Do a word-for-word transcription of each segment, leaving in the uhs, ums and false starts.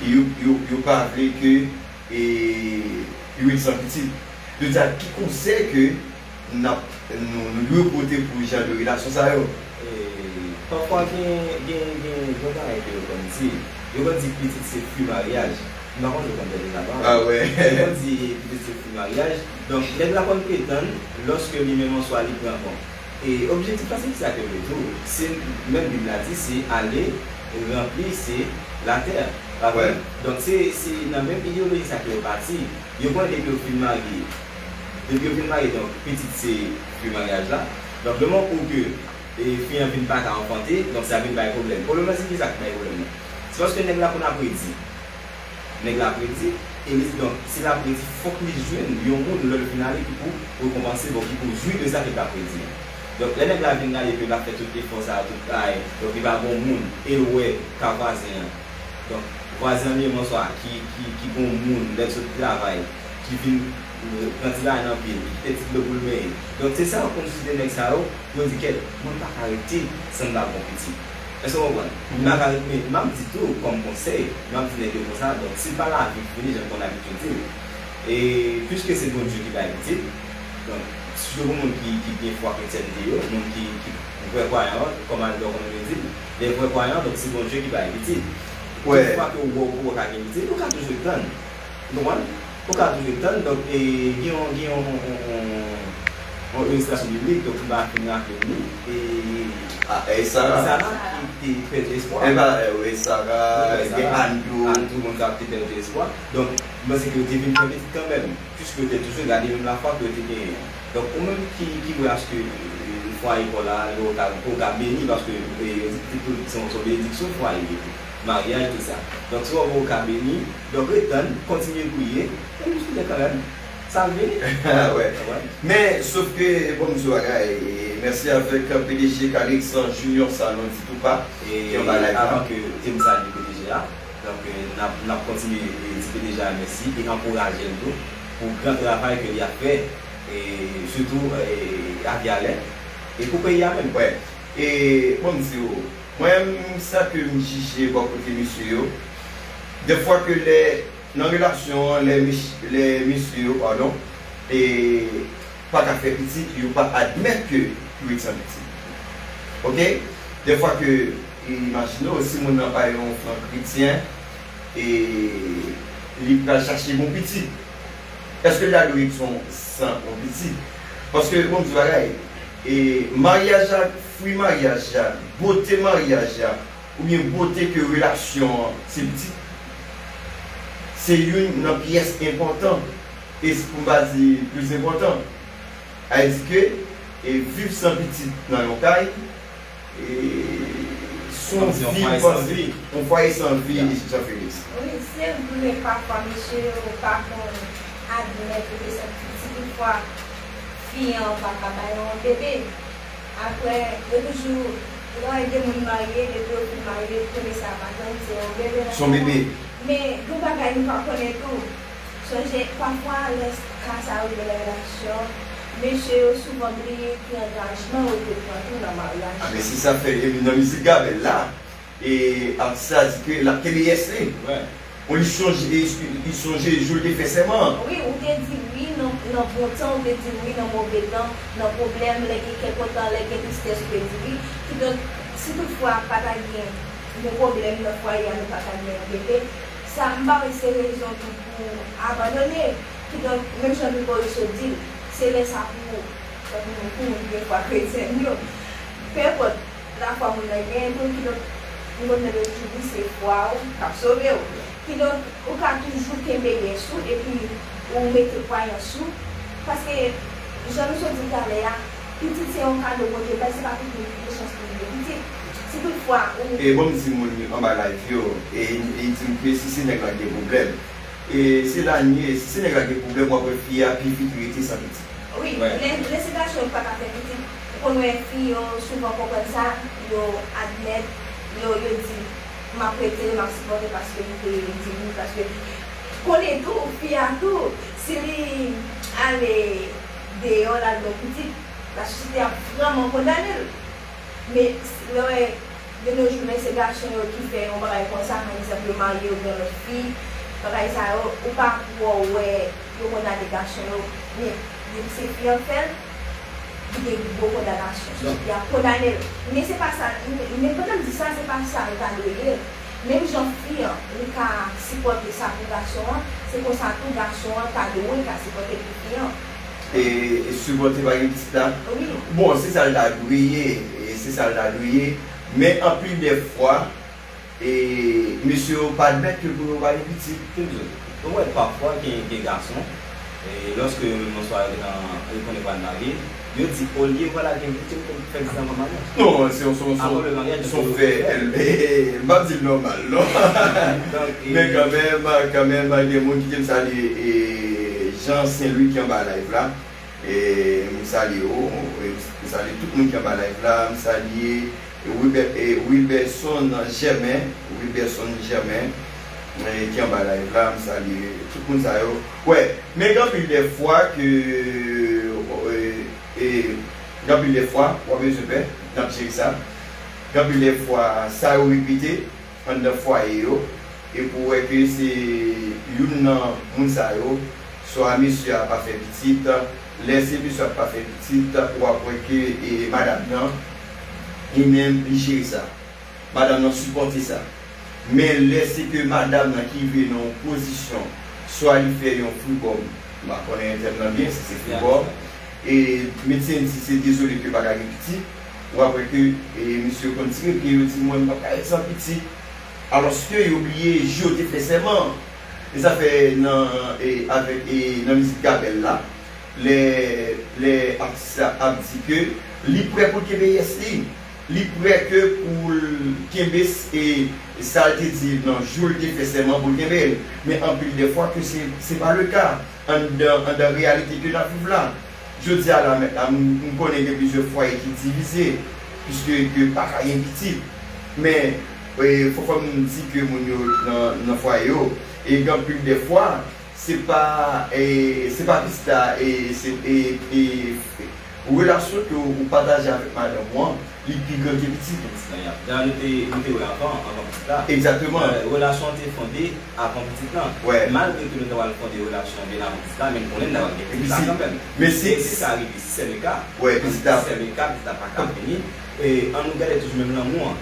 Yo, yo, yo pa vle ke, e, yo ret san pitit. Yo di a ki konsèy ke n ap, nou, nou dwe pote pou jan de relasyon sa yo? E, pafwa gen, gen, gen, gen bagay ke yo konn di. Yo konn di pitit se fwi maryaj. M pa konn si w konn tande sa, non? Ah, wè. Yo konn di pitit se fwi maryaj. Donk, nèg la konn pretann, lòske li menm an swa li pran bon. E objektif la, se kisa ke l vle tou? Se, menm Bib la di, se ale ranpli se latè. Pa vre? Donk, se, se nan menm ideyoloji sa ke yo pati. Yo konnen depi yo fin marye, depi yo fin marye, donk, pitit se fwi maryaj la. Donk, lemoman ou ke, e, fi an vin pa ka anfante, donk, sa vin bay pwoblèm. Pwoblèm nan, se kisa ki bay pwoblèm nan? Se paske nèg la konn ap redi. Nèg la ap redi, e li di, donk, si l ap redi, fòk li jwenn yon moun lè l fin ale ki pou rekonpanse, bon, ki pou jwi de sa ke l t ap redi an. Donk, lè nèg la vin gade ke l ap fè tout efò sa a, tout bagay, donk, li pa gon moun, e l wè ka vwazen an. Donk, vwazen an li menm an swa ki, ki, ki gon moun, lè l sot travay, ki vin, e, pran ti bagay nan pye l, ki kite ti dlo pou l benyen. Donk, se sa yo konn site nèg sa yo, yo di, kèt, mwen pa ka rete san m pa gon pitit. Èske w konprann? M pa ka rete, men m ap di tou, kòm konsèy, m ap di nèg yo konsa, donk, si l pa lavi fini, jan m konn abitye di l, e, piske se Bondye ki bay pitit, donk, sitou pou moun ki, ki gen fwa kretyènte yo, moun ki, ki vrè kwayan, kòm Albert konn byen di l, lè vrè kwayan, donk, se Bondye ki bay pitit. Tout fwa ke w wè w poko ka gen pitit, ou ka toujou tann. Ou konprann? Ou ka toujou tann, donk, e, gen yon, gen yon, yon, yon, yon ilistasyon biblik, donk, m pa fin raple m li, e, ah, e Sara. Sara ki te pèdi espwa. E ba, e, wi, Sara, gen Ann tou. Ann tou, moun sa te pèdi espwa. Donk, m panse ke yo te vin fè pitit kanmenm, piske yo te toujou gade menm lafwa ke yo te genyen an. Donk, ou menm ki, ki wè aske, e, fwaye pa w la, ou ka, ou ka beni, paske, e, yo di pitit tou, se yon, se yon benediksyon fwaye, maryaj, tou sa. Donk, si w wè w ka beni, donk, ret tann, kontinye priye, e pitit ou kanmenm. Sa ap vini. Wè. Men, sof ke, bon, m di w bagay, e, mèsi avèk P D G Calix Junior Salon di tou pa, ki anba live la. Avan ke te m salye P D G a, donk, e, n ap, n ap kontinye, e, di P D G a mèsi e ankouraje l tou pou gran travay ke li ap fè, e, sitou, e, a Vyalè, e pou peyi a menm. Wè. E, bon, m di w, mwen, sa ke m jije bò kote mesye yo, dèfwa ke lè nan relasyon an, lè mes-, lè mesye yo, padon, e, pa ka fè pitit, yo pa admèt ke yo ret san pitit. Oke? Dèfwa ke, e, imajine w, si moun nan pa yon fran kretyen, e, li pral chache yon pitit. Èske l ta dwe ret san, san yon pitit? Paske, bon, m di w bagay, e, maryaj la, fwi maryaj la, bote maryaj la, oubyen bote ke relasyon an, se pitit. Se youn nan pyès enpòtan, e si pou m pa di plis enpòtan. Sa vle di ke, e, viv san pitit nan yon kay, e, se yon vi, yon fwaye san vi, yon fwaye san vi, Jean Félix. Wi, se vre, pafwa mesye yo pa konn admèt yo te san pitit. Si toutfwa fi an pa ka bay yon bebe, apre, yo toujou, lè w wè de moun marye, depi yo fin marye, premye sa yo pa tann, se yon bebe nan men yo. Se yon bebe. Men, gen bagay nou pa konnen tou. Sonje, pafwa, lè ka sa yo rive nan relasyon, mesye yo souvan bliye ki angajman yo te pran tou nan maryaj. A, men se sa fè, e, nan mizik Gabèl la, e, atis la di ke l ap kenbe yès li. Wè. Bon, li chonje, li, li sonje jou l te fè sèman an. Wi, ou te di wi nan, nan bon tan, ou te di wi nan move tan, nan pwoblèm, lè gen kè kontan, lè gen tristès, ou te di wi. Kidonk, si toutfwa pa ta gen yon pwoblèm nan fwaye a, nou pa ta gen yon bebe, sa, m pa wè se rezon tou pou abandone. Kidonk, menm jan Gregory sot di l, se lè sa pou, pou, pou moun ki gen fwa kretyèn yo. Penenpòt lafwa moun nan gen, donk, kidonk, m konn tande yo toujou di se fwa w k ap sove w. Kidonk, ou ka toujou kenbe yès ou epi ou mete kwayans ou, paske, jan nou sot di l talè a, pitit se yon kado Bondye bay, se pa tout moun ki gen chans pou li gen pitit. Si toutfwa ou... E bon, m di moun anba live yo, e, e di m ke si se nèg la ki gen pwoblèm, e se la n ye, si se nèg la ki gen pwoblèm, w ap wè fi a pi vit rete san pitit. Wi, lè, lè se gason yo ki pa ka fè pitit, ou konn wè fi yo souvan konprann sa, yo admèt, yo, yo di, "M ap rete, m ap sipòte paske m te di wi," paske konnen tou, fi a tou, si li ale deyò, l al gen pitit, lasosyete ap vrèman kondane l. Men, lè w wè De nos jours, men se gason yo ki fè yon bagay konsa, pa egzanp, yo marye, yo gen lòt fi, bagay sa yo, ou pa twò wè yo kondane gason yo, men depi se fi an fè l, li gen gwo kondanasyon. Y ap kondane l. Men se pa sa, men pandan m di sa, se pa sa l ta dwe ye. Menm jan fi an, li ka sipòte sa pou gason an, se konsa tou gason an ta dwe ka sipòte pou fi an. E, e sipòte pa gen pitit la? Wi. Bon, se sa l ta dwe ye, e se sa l ta dwe ye. Men anpil de fwa, e mesye yo pa admèt ke pou yo pa gen pitit. Ou wè, pafwa, gen, gen gason, e lòske yo menm nan sware yo te nan, yo konnen yo pral marye, yo di, olye yo pral al gen pitit, yo fè pitit anvan maryaj. Non, se yon, se yon, se yon, se yon fè, e, e, m p ap di l nòmal, non. Men kanmenm, kanmenm, gen moun ki te m salye, e, Jean Saint Louis ki anba live la. E, m salye w, e, m salye tout moun ki anba live la, m salye Wilber-, e, Wilberson Germain, Wilberson Germain, e, ki anba live la, m salye tout moun sa yo. Wè, men gen anpil de fwa ke, e, e, gen anpil de fwa, w ap bezwen pè, n ap jere sa. Gen anpil de fwa, sa yo repete, anndan fwaye yo, e pou w wè ke se youn nan moun sa yo, swa mesye a pa fè pitit, lè se mesye a pa fè pitit, w ap wè ke, e, madanm nan, li menm, li jere sa. Madanm nan sipòte sa. Men lè se ke madanm nan ki rive nan yon pozisyon, swa li fè yon fribòm, m pa konnen tèm nan byen, si se fribòm, e medsen di se dezole ke pa ka gen pitit, w ap wè ke, e, mesye yo konn tire pye yo di, mwen, m p ap ka ret san pitit. Alòske yo bliye jou yo te fè sèman an. E sa fè nan, e, avèk, e, nan mizik Gabèl la, lè, lè atis la ap di ke li prè pou l kenbe yès li, li prè ke pou l kenbe s-, e, sa l te di nan jou l te fè sèman pou l kenbe l. Men anpil de fwa ke se, se pa le ka anndan, anndan reyalite ke n ap viv la. Jodi a la, mèt la, m, m konnen gen plizyè fwaye ki divize, piske ke pa ka gen pitit. Men, e, fò, fò m di ke moun yo nan, nan fwaye yo, e gen anpil de fwa, se pa, e, se pa pitit la, e, se, e, e, relasyon ke w pataje avèk madanm ou an, li pi gran ke pitit. Dayè, nou te, nou te wè avan, anvan pitit la. Egzakteman. E, relasyon an te fonde avan pitit lan. Wè. Malgre ke nou ta pral fonde relasyon an byen avan pitit la, men n konnen n ta pral gen pitit la kanmenm. Men si, men si sa rive, si c'est le cas, wè, pitit la, si c'est le cas, pitit la pa ka vini, e, ann nou gade toujou menm lanmou an.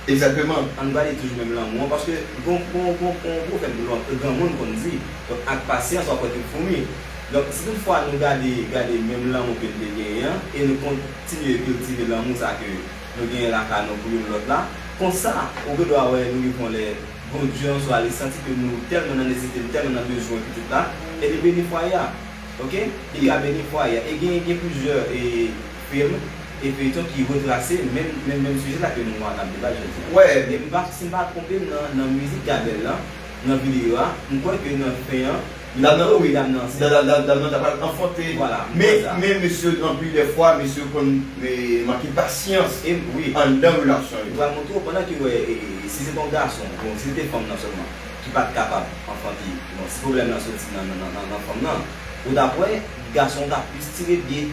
Egzakteman. Ann gade toujou menm lanmou an, paske gon, gon, gon, gon pwovèb lòt granmoun konn di, donk, ak pasyans, w ap wè tout foumi. Donk, si toutfwa nou gade, gade menm lanmou ke n te genyen an, e nou kontinye kiltive lanmou sa ke nou genyen lakay nou pou youn lòt la, konsa, ou gen dwa wè nou rive yon lè, Bondye an swa li santi ke nou tèlman nan nesesite, nou tèlman nan bezwen pitit la, e li beni fwaye a. Oke? Li ka beni fwaye a. E gen, gen plizyè, e, fim e feyton ki retrase menm, menm, menm sijè sa ke nou ap deba jodi a. Wè. E m pa, si m pa twonpe m nan, nan mizik Gabèl la, nan videyo a, m kwè ke nan fen an, Dam nan, wi. Dam nan, se dam, dam, dam nan ta pral anfante. Vwala, men, men mesye, anpil de fwa, mesye konn, e, manke pasyans anndan relasyon yo. M pral montre w, pandan ke, wè, e, e, si se te yon gason, bon, si se te fanm nan sèlman, ki pa t kapab anfante, bon, si pwoblèm nan soti nan, nan, nan, nan, nan fanm nan, ou t ap wè, gason t ap plis tire pye,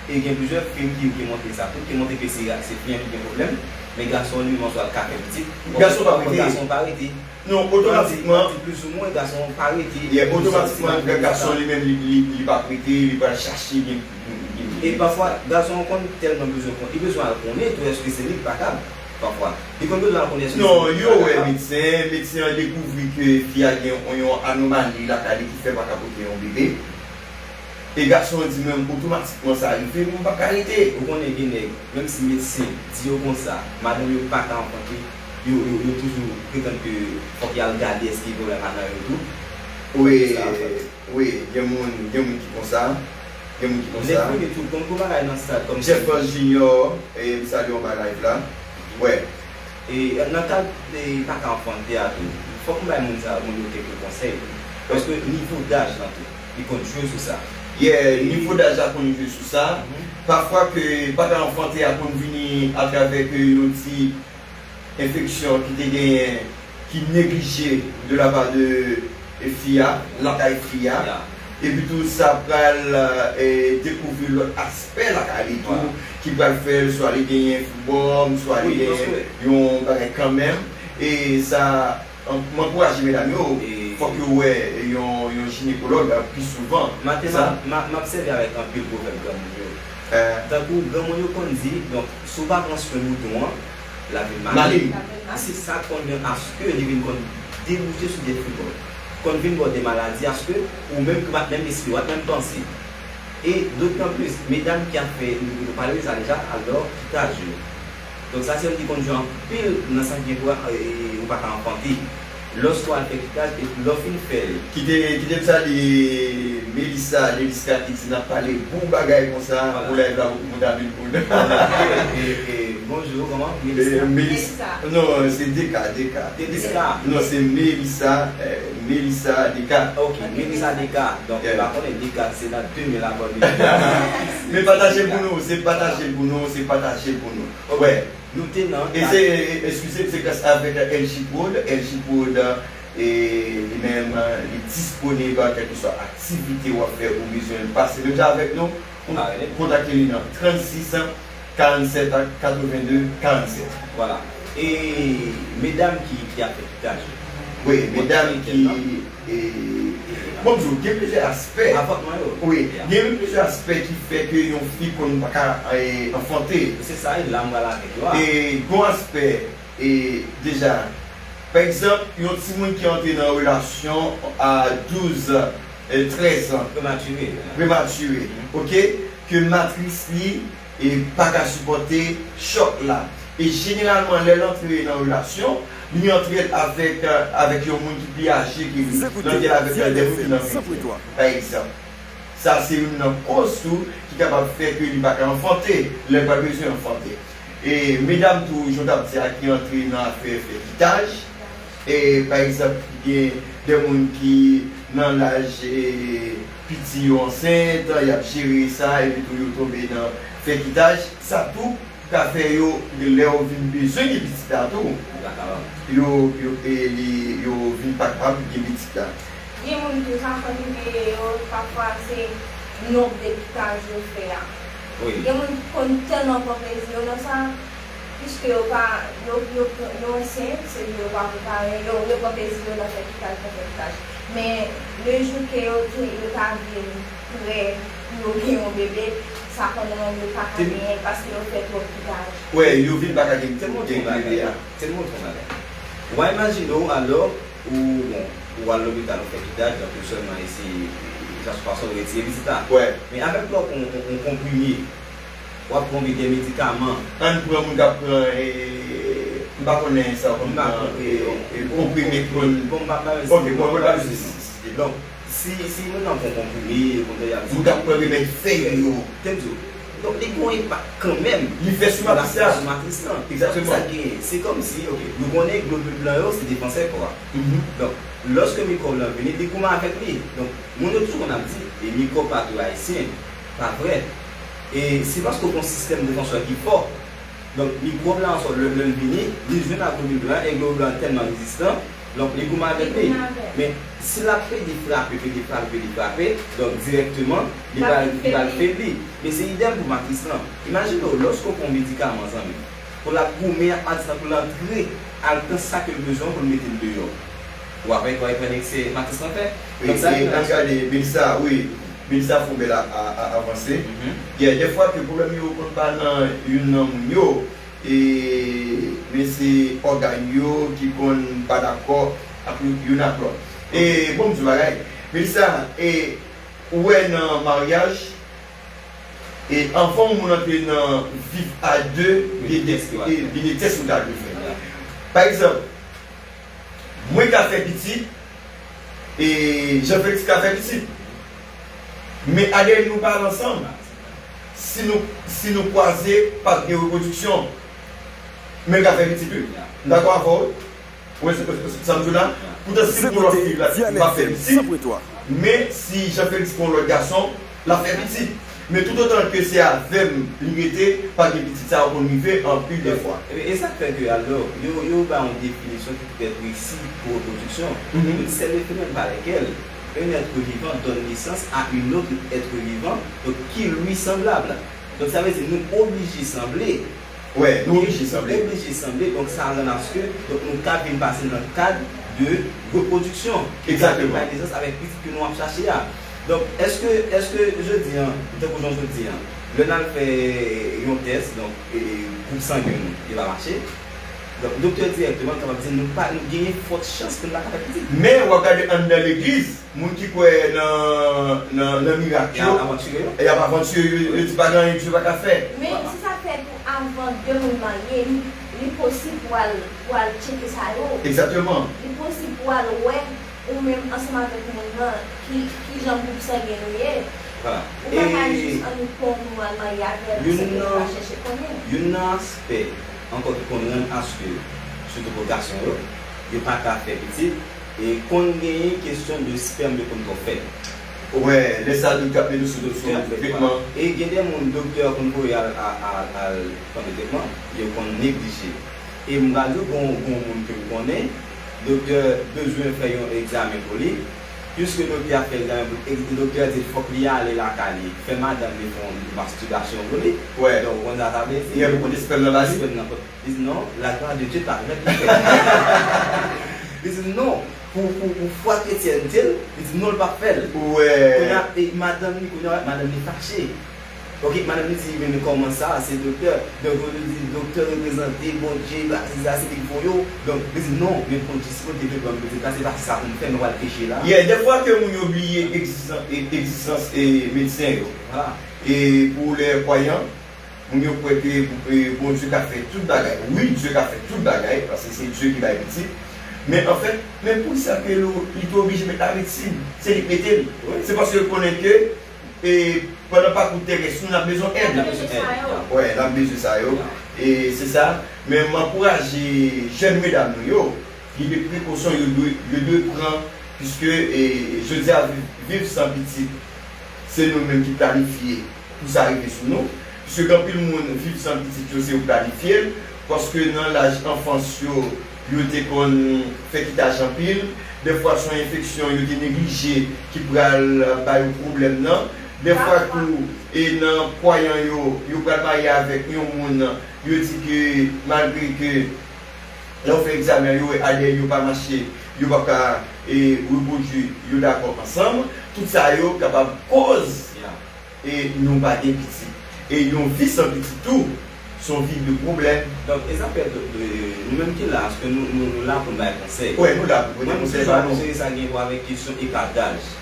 e gen plizyè fim ki, ki montre sa tou, ki montre ke se, se fi an ki gen pwoblèm, men gason li menm an swa l ka fè pitit. Bon, gason pa rete. Gason pa rete. Non, otomatikman. Di, di plizoumwen, gason an pa rete. Yeah, otomatikman, gason li menm, li, li, li pa rete, li pral chache gen, gen, gen. E pafwa, gason an konn tèlman bezwen konn, li bezwen al konnen tou èske se li k pa kab, pafwa. Li konn bezwen al konnen èske se li k pa kab. Non, yo wè medsen, medsen an dekouvri ke fi a gen yon, yon anomali lakay li ki fè pa ka pote yon bebe. E gason an di menm otomatikman sa rive, m p ap ka rete. Ou konnen gen nèg, menm si medsen di yo konsa, madanm yo pa ka anfante, yo, yo, yo toujou pretann ke fòk y al gade èske pwoblèm pa nan yo tou. Wi, wi, gen moun, gen moun ki konsa, gen moun ki konsa. Nèg vini tou, konn gwo bagay nan stad kòm Jeff Junior, e m salye w anba live la. Wè. E nan kad, e, pa ka anfante a tou, fòk m bay moun sa, moun yo kèk konsèy. Paske nivo daj lan tou, li konn jwe sou sa. Yeah, nivo daj la konn jwe sou sa. Pafwa ke pa ka anfante a konn vini atravè ke yon ti enfeksyon ki te genyen, ki neglije de la pa de fi a, lakay fi a. Epi tou, sa pral, eh, dekouvri lòt aspè lakay li tou, ki pral fè l swa li genyen fibwòm, swa li genyen yon bagay kanmenm. E sa, an-, m ankouraje medam yo, fòk yo wè yon, yon jinekològ, eh, pi souvan. Maten, m ap, m ap, m ap sèvi avèk anpil pwovèb granmoun yo. Tankou granmoun yo konn di, donk, si w pa pran swen bouton an, l ap vin maliy. Maliy. E se sa k konn gen aske li vin konn debouche sou de fibwòm. Konn vin ba w de maladi aske ou menm ki pa t menm espere, w pa t menm panse. E dotan plis, medam ki ap fè, nou, nou pale de sa deja, alò, kitaj yo. Donk sa se youn ki konn jwe anpil nan sa ki gen pou wè, e, ou pa ka anfante. Lòske w al fè kitaj, e lè w fin fè l. Kite, kite m salye Melissa, Leliska ki di n ap pale bon bagay konsa, pou live la, pou moun ta vin pou nou. Voilà. E, e, bonjou, kòman? Melissa? E, Melis-, Melissa. Non, se Deka, Deka. Deliska. Non, se Melissa, eh, Melissa Deka. Ok, Melissa Deka. Donk, yeah, m pa konnen Deka, se nan de men la, bon, men pataje l pou nou, se pataje l pou nou, se pataje l pou nou. Ok. Wè. Nou te nan. E se, e, eskize m, se gras avèk L G Prod. L G Prod, e, li menm, li disponib, kèlkeswa aktivite w ap fè, ou bezwen pase menm jan avèk nou, ou kontakte li nan trannsis karannsèt katrevenndez karannsèt. Voilà. E medam ki, ki ap fè kitaj yo? Wi, medam ki, e, bon, m di w, gen plizyè aspè. Avantman yo. Wi, gen plizyè aspè ki fè ke yon fi konn pa ka, e, anfante. Se sa, e la m pral avèk yo a. E gen yon aspè, e, deja, pa egzanp, yon timoun ki antre nan relasyon a douz, e, trèz an. Prematire. Prematire, ok? Ke matris li e pa ka sipòte chòk la. E jeneralman, lè l antre nan relasyon, li antre l avèk, e, avèk yon moun ki pi aje ke li. Li antre l avèk, e, de moun ki nan venntan, pa egzanp. Sa se youn nan koz tou ki kapab fè ke li pa ka anfante, lè l pral bezwen anfante. E medam tou, jan w t ap di a, ki antre nan afè fè kitaj, e, pa egzanp, gen de moun ki nan laj, e, piti yo ansent, y ap jere sa, epi tou yo tonbe nan fè kitaj. Sa tou ka fè yo, lè yo vin bezwen gen pitit la tou, yo, yo, e, li, yo vin pa kapab gen pitit la. Gen moun tou, sa konn rive yo, pafwa se nonb de kitaj yo fè a. Wi. Gen moun ki konn tèlman pran plezi yo nan sa, piske yo pa, yo, yo, yo ansent, se yo pa prepare, yo, yo pran plezi yo nan fè kitaj, nan fè kitaj. Men, le jou ke yo te, yo ta vin prè pou yo gen yon bebe, sa konn rann yo pa ka genyen, paske yo fè twòp kitaj. Wè, yo vin pa ka gen, gen bebe a. Tèlman yon bagay. Tèlman yon bagay. W a imajine w, alò, ou, bon, ou al lopital, ou fè kitaj, donk, ou sèlman isi, jan sou fason ou retire pitit la. Wè. Men avèk lòt, on, on, on konprime, w ap pran de medikaman. Ann pran moun k ap pran, e, m pa konnen sa w konn pran, e, e, konprime, konn. Bon, m pa, m pa, ok, bon, bon, m pa, donk, si, si moun nan pran konprime, yo konn y ap di. Moun k ap pran remèd fèy yo. Tande m di w. Donk, li gen yon enpak kanmenm. Li fè sou matris la. Sou matris lan. Egzakteman. Sa k genyen, se kòmsi, ok, nou konnen globil blan yo, se defansè kò a. Mhm. Donk, lòske mikwòb lan vini, li goumen avèk li. Donk, moun yo toujou konn ap di, e mikwòb pa touye ayisyen. Pa vre. E se paske w gen yon sistèm defansè ki fò. Donk, mikwòb la ankò, lè, lè l vini, li jwenn ak globil blan, e globil blan tèlman rezistan, donk, li goumen avèk li. Li goumen avèk. Men, si l ap pede frape, pede frape, pede frape, donk, dirèkteman, li pral, li pral febli. Men se idèm pou matris lan. Imajine w, lòske w pran yon medikaman, zanmi, pou l ap goumen ak matris lan, pou l antre, al pran sa ke l bezwen pou l mete l deyò. W ap wè, w ap wè, se matris lan fè. Donk, sa e, e, an gade, Melissa, wi. Melissa fè yon bèl a, a, a, avanse. Mhm. Gen dèfwa ke pwoblèm yo konn pa nan youn nan moun yo, e, men se ògàn yo ki konn pa dakò ak youn, youn ak lòt. E, bon, m di w bagay. Melissa, e, ou wè nan maryaj, e, anvan yon moun antre nan viv a de, gen de tès ki, e, gen de tès ou ta dwe fè. Pa egzanp, mwen ka fè pitit, e Jean Félix ka fè pitit. Men adn nou pa al ansanm. Si nou, si nou kwaze, p ap gen repwodiksyon. Men l ka fè pitit, wi. M dakò avè w. Ou wè sa m di w la? Poutan, si l gen yon lòt fi, l ap fè pitit. Men si Jean Félix gen yon lòt gason, l ap fè pitit. Men toutotan ke se avè m li rete, pa gen pitit, sa yo konn rive anpil de fwa. E, e sa k fè ke, alò, yo, yo bay yon definisyon ki trè presi pou repwodiksyon. Mhm. Yon sèl le femelle par lesquelles Un être vivant donne naissance à un autre être vivant, donc qui lui semblable. Donk sa vle di nou oblije sanble. Wè, nou oblije sanble. Oblije sanble, donk sa rann aske donk nou ka vin pase nan kad de repwodiksyon. Ki ka vin bay nesans avèk pitit ke nou ap chache a. Donk, èske, èske jodi an, tankou jan w di an, lè n al fè yon tès, donk, e, gwoup sangen nou, li pa mache, donk, doktè dirèkteman kapab di nou pa, nou genyen fòt chans pou n pa ka fè pitit. Men, w ap gade anndan legliz, moun ki kwè nan, nan, nan mirak yo, y ap avantiye, yo di pa gen anyen Dye pa ka fè. Men si sa fèt tou avan de moun marye, li, li posib pou al, pou al tcheke sa yo. Egzakteman. Li posib pou al wè ou menm ansanm avèk moun nan, ki, ki jan gwoup sangen nou ye. Ou pa ka jis annik pran yon moun al marye avè l san ke nou pa chèche konnen. Youn nan aspè ankò ki konn rann aske, sitou pou gason yo, yo pa ka fè pitit, e konn genyen kesyon de spèm yo konn twò fèb. Wè, lè sa doktè ap mete sou doktè ap fè tretman. E gen de moun doktè konn voye al, al, al, al pran tretman, yo konn neglije. E m pral di w gon, gon moun ke m konnen, doktè bezwen fè yon egzamen pou li. Piske doktè a fè egzamen pou li, doktè a di l fòk li ale lakay li, fè madanm li fè yon mastibasyon pou li. Donk, ou konn sa sa vle di? Li di non, la gloire de Dieu est avec lui. Li di non, pou, pou, pou fwa kretyènte l, li di non, l p ap fè l. Kounye a, madanm li, kounye a, madanm li fache. Ok, madanm li di, men, men kòman sa, se doktè. Donk, yo di, doktè reprezante Bondye, bagay sa, se li k voye w. Donk, li di, non, men Bondye, si Bondye vle ban m pitit la, se pa sa pou m fè, m pral peche la. Yeah, dèfwa ke moun yo bliye egzistans, e, egzistans, e, medsen yo. E pou lè kwayan, moun yo kwè ke, e, Bondye ka fè tout bagay. Wi, Dye ka fè tout bagay, paske se Dye ki bay pitit. Men anfèt, men poukisa ke li te oblije met lamedsinn? Se li k mete l. Se paske l konnen ke E pandan pakou terès nou, n ap bezwen èd. N ap bezwen sa yo. Wè, n ap bezwen sa yo. E se sa. Men m ankouraje jèn medam nou yo, gen de prekosyon yo dwe, yo dwe pran, piske e, jodi a, viv, viv san pitit, se nou menm ki planifye pou sa rive sou nou. Piske gen anpil moun, viv san pitit yo, se yo k planifye l. Paske nan laj anfans yo, yo te konn fè kitaj anpil. Dèfwa se yon enfeksyon yo te neglije ki pral ba yo pwoblèm nan. Dèfwa tou, e nan kwayan yo, yo pral marye avèk yon moun, yo di ke malgre ke lè yo fè egzamen an, yo wè A D N yo pa mache, yo p ap ka e, repwodui yo dakò ansanm. Tout sa yo kapab koz e nou pa gen pitit. E yon vi san pitit tou, se yon vi de pwoblèm. Donk, e sa fè, nou menm ki la, èske nou, nou, nou la pou n bay konsèy? Wi, nou la pou n pote konsèy ba nou. Mwen, m toujou ap jere sa gen pou avèk kesyon ekal daj.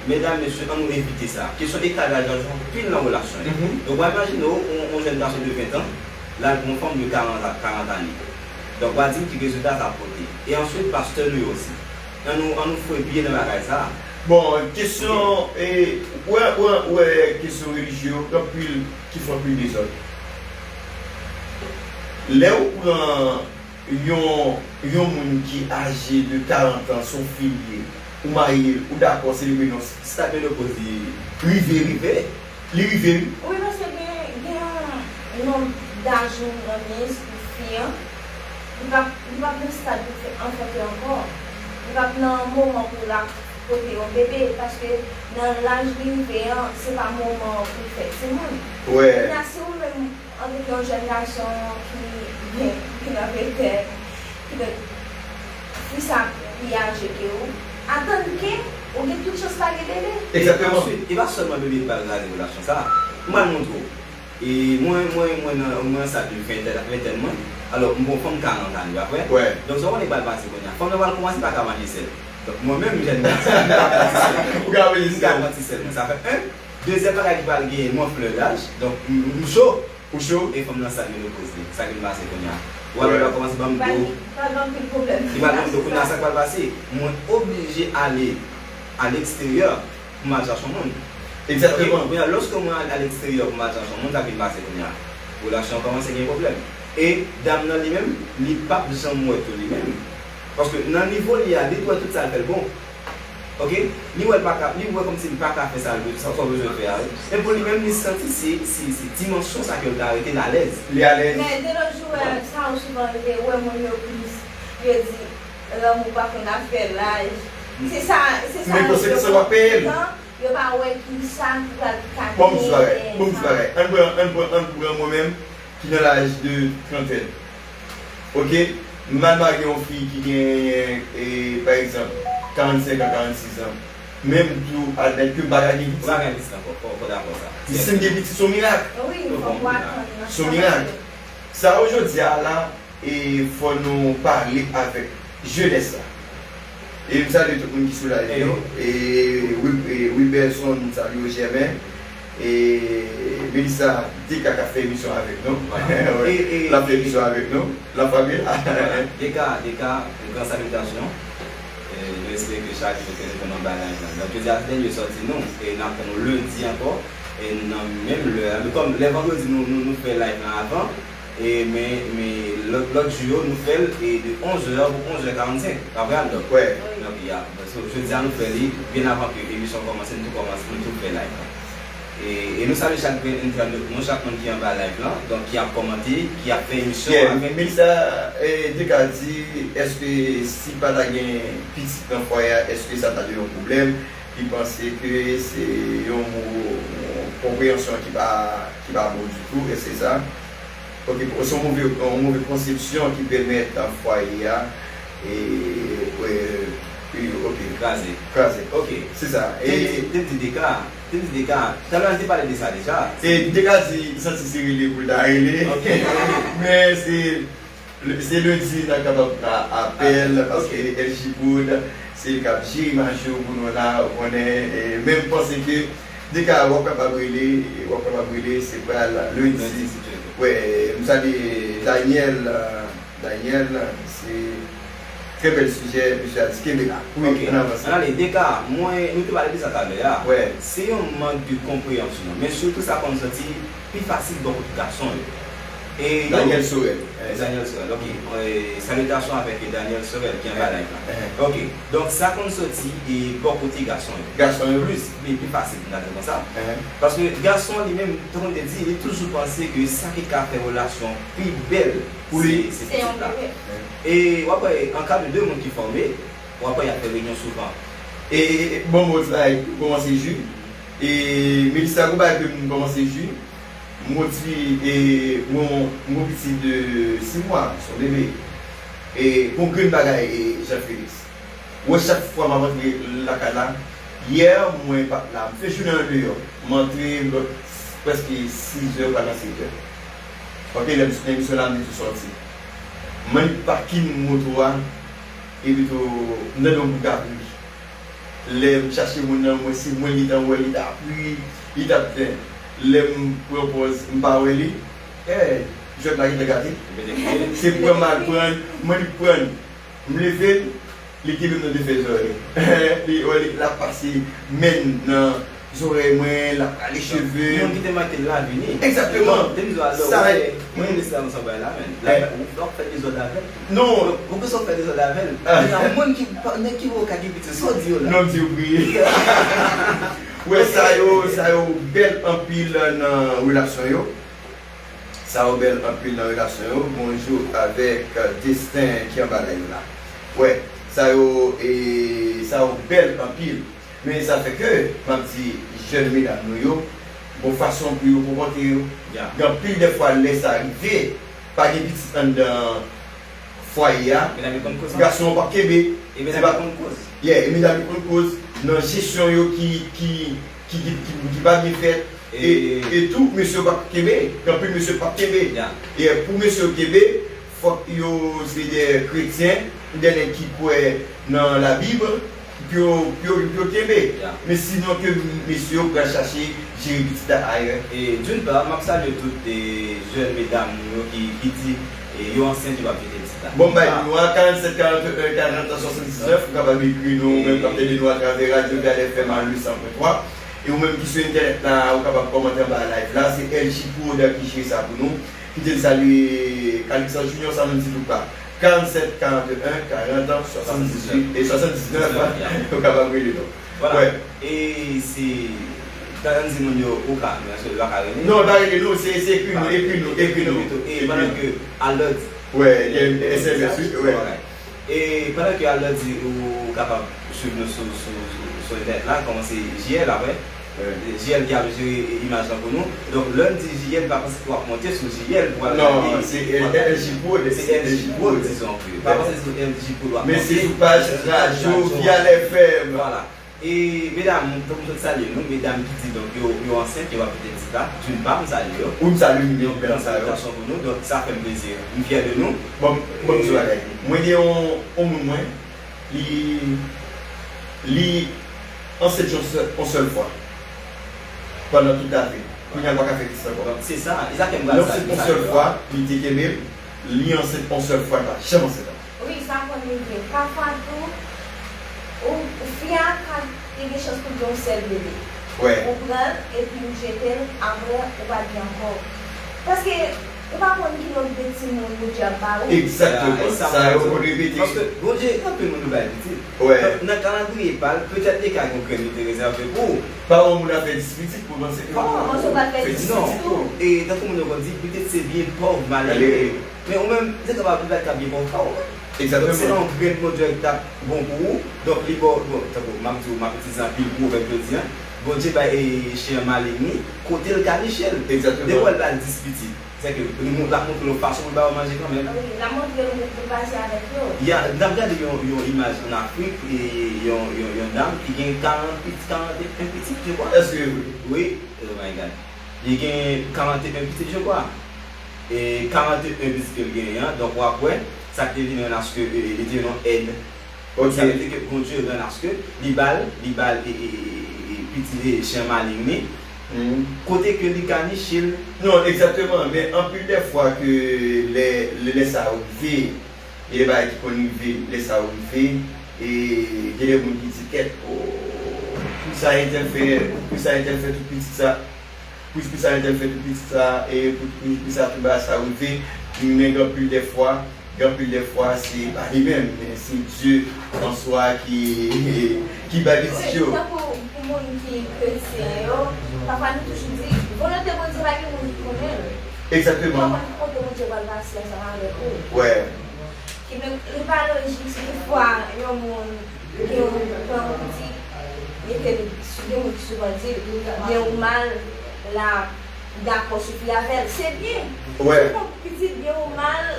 Medam, mesye, ann nou evite sa. Kesyon ekal daj la jwe anpil nan relasyon yo. Donk, w a imajine w, yon, yon jèn gason de ven tan, l al pran yon fanm de karant, karant ane. Donk, w a di m ki rezilta sa ap pote. E answit, pastè nou yo osi. Ann nou, ann nou foure pye nan bagay sa. Bon, kesyon, e, ou wè, ou wè, ou wè kesyon relijye yo, gen anpil ki fè anpil dezòd. Lè ou pran yon, yon moun ki aje de karant an, se yon fi l ye, ou marye l, ou dakò selebre non. Stad menopoz li rive, rive. Li rive wi. Wi, paske gen, gen yon nonb daj ou nan miz pou fi an, li p ap, li p ap nan stad pou fè, anfante ankò. Li p ap nan moman pou l ap pote yon bebe, paske nan laj li rive an, se pa moman an pou l fè timoun. Kounye a, si ou menm, antanke yon jèn gason ki gen, ki nan ventèn, ki gen fi sa pi aje ke ou, atann ke ou gen tout chans pa gen bebe. Egzakteman. Answit, e pa sèlman bebe ki pral kraze relasyon sa a. M pral montre w. E mwen, mwen, mwen nan, mwen nan stad de ventèn, ventèn mwen. Alò, m gon fanm karant ane, pa vre? Donk, sa w konnen k pral pase kounye a? Fanm nan pral kòmanse pa ka manje sèl. Donk, mwen menm, jèn gason, m ka pran ti sèl mwen. Ou ka manje sèl? M ka pran ti sèl mwen. Sa fè en. Dezyèm bagay ki pral genyen, mwen flè daj. Donk, m, m cho. Ou cho? E fanm nan stad menopoz li. Sa ki pral pase kounye a? W ap wè l ap kòmanse ban m do. Li pral ban m pil pwoblèm. Li pral ban m do. Kounye a, sa k pral pase? Mwen oblije ale aleksteryè pou m al chache yon moun. Egzakteman. Kounye a, lòske mwen al aleksteryè pou m al chache yon moun, sa k vin pase kounye a? Relasyon an kòmanse gen pwoblèm. E dam nan li menm, li p ap janm wè tou li menm. Paske nan nivo li a, li t wè tout sa l fè l bon. Ok? Li wè l pa ka, li wè kòmsi li pa ka fè sa l bezwen, sa w bezwen fè a wi. Men pou li menm, li santi se, se, se dimansyon sa ke l ka rete l alèz. Li alèz. Men de nos jours, sa ou souvan rive wè moun yo plis, yo di, lanmou pa konn afè laj. Se sa, se sa. Men konsekans lan w ap peye l. Yo pa wè ki sa ki pral ka genyen. Bon, m di bagay, bon, m di bagay. Ann pran, ann pran, ann pran mwen menm ki nan laj de trantèn. Ok? M al mare yon fi ki gen, e, pa egzanp, karannsenk an, karannsis an. Men m tou admèt ke m pa ka gen pitit. Ou pa gen pitit ankò, fò, fò dakò sa. Si m gen pitit, se yon mirak. Wi, fòk ou atann nan. Se yon mirak. Sa yo jodi a la, e fò nou pale avèk jenès la. E m salye tout moun ki sou live yo. E Wi-, e Wilberson, m salye w, Jèmen. E Melissa Deka k ap fè emisyon avèk nou. L ap fè emisyon avèk nou. L ap frape la. Deka, Deka, yon gran salitasyon. E nou espere ke chak jou ke nou konn anba live la. Donk, jodi a se dènye sòti nou. E n ap tann nou lendi ankò. E nan menm lè a. Men kòm lè vandredi nou, nou, nou fè live la avan. E men, men lòt, lòt jou yo, nou fè l e de onzè pou onzè karannsenk. Pa vre, Aldò? Wè. Donk, ya. So, jodi a nou fè li, byen avan ke emisyon kòmanse, nou tou kòmanse, nou tou fè live la. E, e nou salye chak grenn entènot nou, chak moun ki anba live lan, donk ki ap kòmante, ki ap fè emisyon avèk nou. Melissa, e, te ka di, èske si pa ta gen pitit nan fwaye a, èske sa ta dwe yon pwoblèm? Li panse ke se yon mo, yon konpreyansyon ki pa, ki pa bon ditou, èske sa? Ok, se yon move, yon move konsepsyon ki pèmèt fwaye a, e, e, e, ok. Kraze. Kraze. Ok. Se sa. E te di, te di Deka, te di Deka, talè a n te pale de sa deja. E Deka di, li santi se rele pou l ta rele. Ok, ok. Men se Le-, se lendi n a kapab pran apèl, paske L G Prod, se li k ap jere imaj yo pou nou la, ou konnen, e, men m panse ke Deka, w ap kapab rele, w ap kapab rele, se pral lendi. Lendi, si Dye vle. Wè, m salye Daniel, Daniel, se trè bèl sijè, mesye a di kenbe la. Wi, ann avanse. Ann ale, Deka, mwen, nou te pale de sa talè a. Wè. Se yon mank de konpreyansyon, men sitou sa konn sòti pi fasil bò kote gason yo. E yo Daniel Sorel. Eh, Daniel Sorel, ok. Eh, salitasyon avèk Daniel Sorel ki anba live la. Ok, donk sa konn sòti e bò kote gason yo. Gason yo. Plis, pi, pi fasil pou n ta di l konsa. Paske gason li menm, tankou m te di, li toujou panse ke sa ki ka fè relasyon pi bèl, se, se pitit la. E w ap wè, an ka de de moun ki fòme, w ap wè y ap fè reyinyon souvan. E, bon, bon, sa, kòmanse jou. E, Melissa, gon bagay ke m kòmanse jwi. M gon ti, e, m gon, m gon pitit de sis mwa, se yon bebe. E, gon grenn bagay, e, Jean Félix. Wè, chak fwa m ap antre lakay la, yè, mwen pa t la, m fè jounen an deyò. M antre, m dòt prèske sis è, pral nan sèt è. Ok, lè m sot nan emisyon la, m di tou sòti. M annik pakin moto a, epi tou, m tande yon boug ap ri. Lè m chache moun nan, mwen se mwen li t ap wè, li t ap ri, li t ap plenn. Lè m pran pòz, m pa wè li. Eh, jwèt la gentan gate. Se pran m al pran, mwen li pran. M leve l, li kenbe m nan de fè zòrèy. Li, wè, li, l ap pase men l nan zòrèy mwen, l ap rale cheve m. Moun ki te make l la vini. Egzakteman. Depi zò a lè w wè, mwen rele sa nan sa bay la, men. L ap fè dezòd avè l. Non. Donk, poukisa w fè dezòd avè l? Gen moun ki pa, nèg ki wè w ka gen pitit, sa w di yo la? Non, m di yo priye. Wè, sa yo, sa yo bèl anpil nan relasyon yo. Sa yo bèl anpil nan relasyon yo. Bonjou avèk, euh, Destin ki anba live la. Wè, sa yo, e, sa yo bèl anpil. Men sa fè ke m ap di jèn medam nou yo, gon fason pou yo konpòte yo. Gen anpil dèfwa lè sa rive, pa gen pitit anndan fwaye a, gason an p ap kenbe. E medam yo konn koz. Yeah, e medam yo konn koz nan jesyon yo ki, ki, ki, ki, ki, ki pa byen fèt. E, e tou, mesye yo p ap kenbe. Gen anpil mesye p ap kenbe. E pou mesye yo kenbe, fòk yo se de kretyen, de nèg ki kwè nan Labib, pou yo, pou yo, pou yo kenbe. Men sinon ke mesye yo pral chache jere pitit la ayè. E d'une part, m ap salye tout, e, jèn medam nou yo ki, ki di, e, yo ansent, yo p ap jete pitit la. Bon, m bay nimewo a, karannsenk, karanteyen, karant, swasanndiznèf, ou kapab ekri nou, ou menm k ap tande nou atravè Radio Verde F M a huit cent point trois. E ou menm ki sou entènèt la, ou kapab kòmante anba live la. Se L G Prod ki jere sa pou nou. Kite n salye Calixte Junior, sa menm ti bout la. Karannsenk, karanteyen, karant, swasanndizuit e swasanndiznèf. Ou kapab rele nou. Vwala. E se, ta ann di moun yo, ou ka, men èske yo pa ka rele? Non, pa rele nou, se, se ekri nou, ekri nou, ekri nou. E pandan ke Aldo di. Wè, S M S, wi, wè. E pandan ke Aldo di ou kapab swiv nou sou, sou, sou, sou entènèt la, kòman se J L apre. J L ki ap jere imaj lan pou nou. Donk, lè n di J L, pa panse ke w ap monte sou J L pou al gade. Non, se L J Prod. Se L J Prod, dizon ke. Pa panse se sou L J Prod w ap monte. Men se sou paj Radyo Vyal F M. Vwala. E medam, fòk m sot salye nou, medam ki di, donk, yo, yo ansent, yo pa pote pitit la. D'une part, m salye yo. Wi, m salye nou, medam sa yo. Felisitasyon pou nou, donk, sa fè m plezi. M fyè de nou. Bon, bon, m sou bagay. Mwen gen yon, yon moun mwen, li, li ansent yon sèl, yon sèl fwa. Pandan tout lavi l. Kounye a, l pa ka fè pitit ankò. Donk, se sa, e sa fè m pral salye. Li ansent yon sèl fwa, li te kenbe l, li ansent yon sèl fwa, li pa janm ansent ankò. Wi, sa konn rive. Pafwa tou, ou, fi a ka te gen chans pou l gen yon sèl bebe. Ou pran l, epi ou jete l, apre, ou pa t gen ankò. Paske, ou pa konn ki nonb de timoun Bondye ap ba ou. Egzakteman. Sa yo konn repete. Paske Bondye, gen anpil moun yo bay pitit. Nan kalandriye pa l, petèt li ka gen yon grenn li te rezève pou ou. Pa yon moun ap fè dis pitit pou l panse ke ou fè dis pitit tou. E tankou moun yo konn di, petèt se byen pòv malere. Men ou menm, li te kapab li pa t ka byen pòv pa ou menm. Donk, se yon grenn Bondye ki t ap bon pou ou. Donk, li ba w, bon, tankou, m ap di w, m ap itilize anpil pwovèb jodi a. Bondye bay, e, chen an maleng li, kote l ka niche l. Depi w wè l ba l dis pitit. Sèke, li moun, l ap montre w fason pou l ba yo manje kanmenm. Wi, l ap montre l pou l pase avèk yo. Ya, n ap gade yon, yon imaj ann Afrik, e, yon, yon, yon dam ki gen karant pitit, karant et un pitit, je crois. Èske se vre? Wi, oh my God. Li gen karant et un pitit, je crois. E karant et un pitit ke l genyen an, donk w ap wè, sa k te vini an aske, e, li te yon èd. Sa vle di ke Bondye rann aske li ba l, li ba l, e, e, e, e, e, pitit, e, chen maleng li. Kote ke li ka niche l. Non, egzakteman, men anpil de fwa ke lè, lè, lè sa yo rive, e de bagay ki konn rive, lè sa yo rive, e gen de moun ki di, kèt, o, poukisa entèl fè, poukisa entèl fè tout pitit sa? Pou, poukisa entèl fè tout pitit sa, e pou, pou, poukisa tout bagay sa rive, men gen anpil de fwa, gen anpil de fwa, se pa li menm, men se Dye an swa ki, ki bay pitit yo. Wi, tankou pou moun ki kretyen yo, pafwa nou toujou di, volonte Bondye pa gen moun ki konnen l. Egzakteman. Ou pa konn ki kote Bondye pral pase ansanm avèk ou. Wè. Kidonk, li pa lojik si toutfwa yon moun gen yon, pran yon pitit, mete l sou, gen moun ki souvan di l, byen ou mal, l ap dakò soufri avè l. Se byen. Wè. Sou kont pitit, byen ou mal,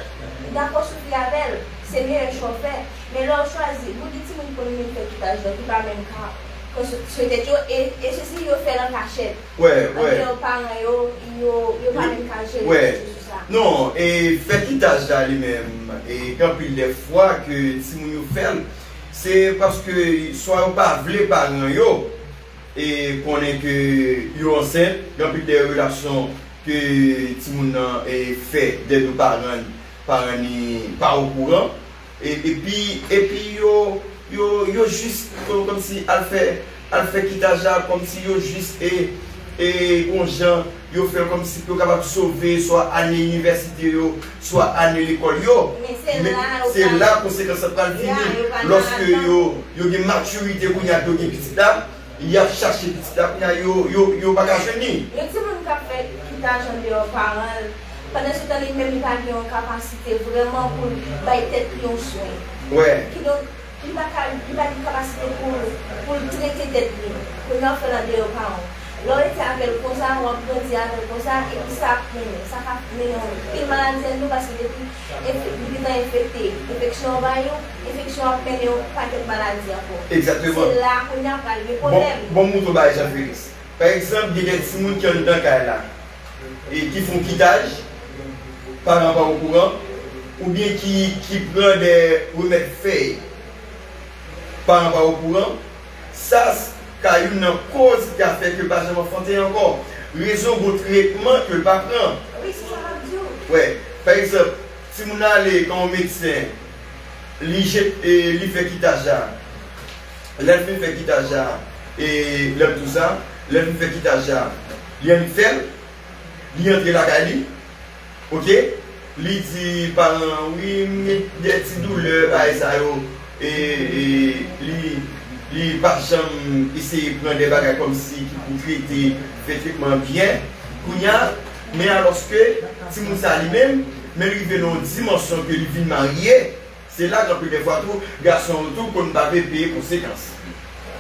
dakò soufri avè l. Se meyè chwa w fè. Men lè w chwazi, pou gen timoun ki konn vin fè tout aj lan, ki pa menm ka pran swen tèt yo, e, e sesi yo fè l an kachèt. Wè, wè. Andeyò paran yo, yo, yo pa menm ka jere pitit yo sou sa. Non, e fè kitaj la li menm, e gen anpil de fwa ke timoun yo fè l, se paske swa yo pa vle paran yo, e konnen ke yo ansent, gen anpil de relasyon ke timoun nan, e fè dèdo paran, paran ni pa okouran. E, epi, epi yo, yo, yo jis, kò-, kòmsi al fè, al fè kitaj la, kòmsi yo jis, e, e, yon jan, yo fè l kòmsi pou yo kapab sove swa ane inivèsite yo, swa ane lekòl yo. Men se la konsekans la pral vini, lòske yo, yo gen matirite kounye a, yo gen pitit la, y ap chache pitit la, kounye a yo, yo, yo pa ka jwenn li. Yon timoun k ap fè kitaj andeyò paran l, pandan se tan li menm li pa gen yon kapasite vrèman pou l bay tèt li yon swen. Wè. Kidonk, li pa ka, li pa gen kapasite pou, pou l trete tèt li. Kounye a w fè l andeyò paran w. Lè w rete avè l konsa, w ap grandi avè l konsa, epi sa ap mennen, sa ka mennen w pil maladi anndan w, paske depi Enfe-, li gentan enfekte. Enfeksyon an ba yo, enfeksyon ap mennen yon pakèt maladi ankò. Egzakteman. Se la kounye a pral gen pwoblèm. Bon, bon, m montre w bagay Jean Félix. Pa egzanp, gen de timoun ki anndan kay la, e ki fè yon kitaj, paran pa okouran, oubyen ki, ki pran de remèd fèy, paran pa okouran, sa s-, ka youn nan koz ki ka fè ke l pa janm anfanten ankò. Rezon bon tretman ke l pa pran. Wi, se sa m ap di w. Wè, pa egzanp, timoun nan ale kan yon medsen, li jet-, e, li fè kitaj la. Lè l fin fè kitaj la, e, lè m di w sa, lè l fin fè kitaj la, li annik fè l, li antre lakay li, oke, li di paran an, wi, m gen de ti doulè, bagay sa yo, e, e, li, li pa janm eseye pran de bagay kòmsi ki pou trete, fè tretman an byen. Kounye a, men alòske timoun sa li menm, men l rive nan yon dimansyon ke li vin marye, Se la k anpil dè fwa tou, gason yo tou konn pa vle peye konsekans.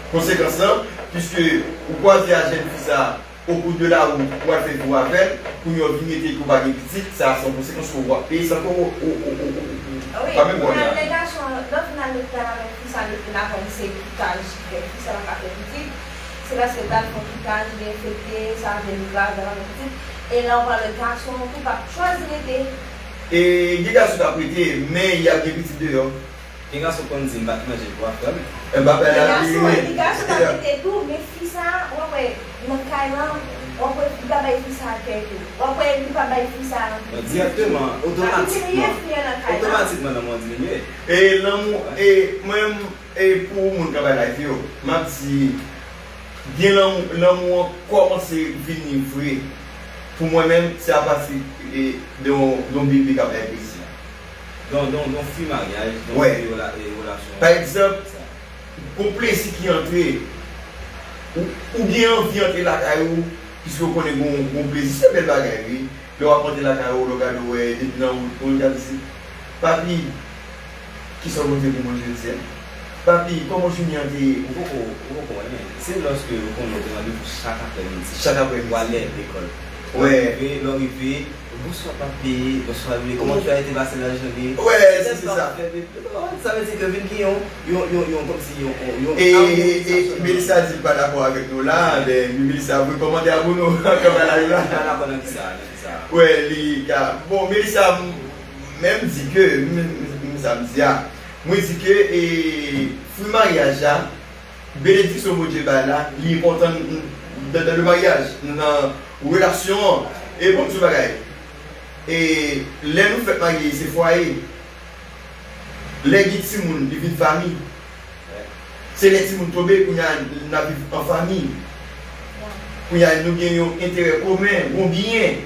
Konsekans lan, piske ou kwaze a jèn fi sa, okou de la wout, ou al fè vi w avè l, kounye a w vin rete ke w pa gen pitit, sa a se yon konsekans ke w ap peye san ke w, w, w, w, w, w, wi, pa menm konnen. Lè gason, lè w fin al lopital avèk fi sa, yo fin aprann se koutaj ki fè fi sa pa ka fè pitit, se paske l al fè yon koutaj, li enfekte, sa vin grav, li pa ka fè pitit. E lè w pale gason an tou, p ap chwazi rete. E gen gason k ap rete, men y ap gen pitit deyò. Gen gason konn di m pa t manje pou afè m. E m pa pè la. Gen gason, gen gason k ap rete tou, men fi sa, w ap wè nan kay lan, w ap wè li pa bay fi sa kè tou. W ap wè li pa bay fi sa anpil. Direkteman, otomatikman. Otomatikman, lanmou an diminye. E lanmou, e mwen menm, e pou moun k ap bay live yo, m ap di, gen lanmou, lanmou an kòmanse vini vre. Pou mwen menm, se apati, e, de yon, de yon bebe k ap bay plezi. Don, don, don fwi maryaj, don fwi rela- e, relasyon. Pa egzanp, gon plezi ki antre, ou, ou gen anvi antre lakay ou, piske ou konnen gon, gon plezi, se bèl bagay, wi. Lè w ap antre lakay ou, lè w gade, w wè, depi nan wout, ou gade se, papi, kisa w pote pou mwen jodi a? Papi, kòman jounen an te ye? Ou poko, ou poko renmen. Se lòske ou konnen ou gen randevou chak aprèmidi. Chak aprèmidi. Ou al lè lekòl. Wè. Lè w rive, lè w rive, bonswa papi, bonswa bebe, comment tu as été passer la journée? Wè, se, se sa. Sa vle di ke vin gen yon, yon, yon, yon, kòmsi yon, yon, yon. E, e, e, Melissa di l pa dakò avèk nou la, men Melissa voye kòmantè a pou nou, kòmantè la. Li pa dakò nan kisa, nan kisa? Wè, li ka, bon, Melissa, m, men m di ke, m, m, m, sa m di a, mwen di ke, e, fwi maryaj la, benediksyon Bondye bay la, li enpòtan nan, nan, nan le maryaj, nan relasyon an. E bon, ti bagay. E lè nou fèk marye, se fwaye. Lè gen timoun, li vin fanmi. Se lè timoun tonbe, kounye a, n ap viv an fanmi. Kounye a, nou gen yon enterè komen, yon byen.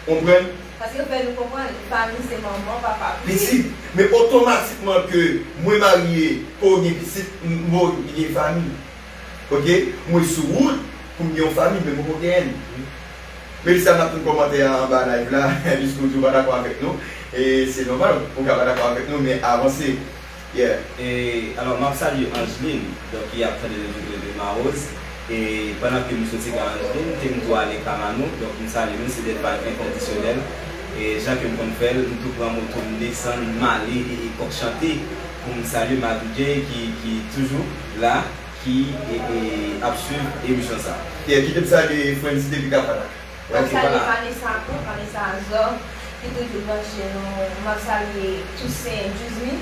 Konprann? Paske fè nou konprann, fanmi se manman, papa, pitit. Pitit. Men otomatikman ke mwen marye, ke w gen pitit, m, m gen fanmi. Oke? Mwen sou wout pou m gen yon fanmi, men mwen poko genyen l. Melissa, n ap tann kòmantè a anba live la, piske w di w pa dakò avèk nou. E se nòmal, ou ka pa dakò avèk nou, men avanse. Yeah. E, alò, m ap salye Angeline, donk, ki ap tande nou de, de Mawoz. E pandan ke m soti Kay Angeline, ke m tou ale Kay Manou, donk, m salye nou, se de vibe enkondisyonèl. E jan ke m konn fè l, m tou pran moto, m desann, m ale, e, e kòk chante pou m salye Madou J ki, ki toujou la, ki, e, e, ap swiv emisyon sa. Yeah, kite m salye Frandy depi Kapanak. M ap salye Vanessa tou, Vanessa Azor, ki toujou branche nou. M ap salye Toussaint Djuzmi,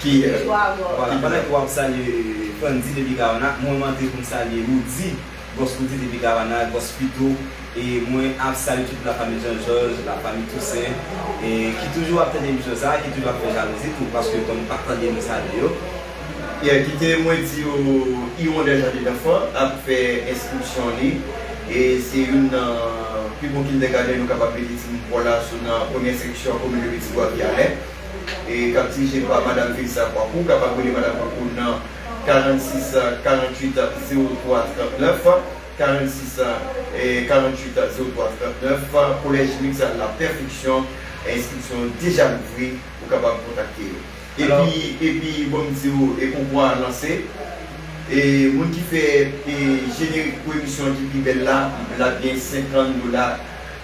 ki toujou avè w. Vwala, pandan ke w ap salye, e, Frandy depi Kapanak, mwen m antre pou m salye Roody, bòs Roody depi Kapanak, bòs Fito, e mwen ap salye tout la famille Jean Georges, la famille Toussaint, e ki toujou ap tande emisyon sa, ki toujou ap fè jalouzi tou, paske kòm yo pa tande nou salye yo. Yeah, kite mwen di w, Iwondè Jardin d'Enfants ap fè enskripsyon li. E se youn nan pi bon kindergarten nou kapab mete timoun pran la sou nan premyè seksyon komin de Petit Goâve ki Alè. E k ap dirije pa madanm Felisa Kwakou, kapab rele madanm Kwakou nan karannsis karannwit zewo twa trannèf, karannsis karannwit zewo twa trannèf, Collège Mixte La Perfection, enskripsyon deja louvri, ou kapab kontakte yo. Epi, epi, bon, m di w, e konkou a lanse. E moun ki fè, e jenerik pou emisyon an ki pi bèl la, l ap gen senkant dola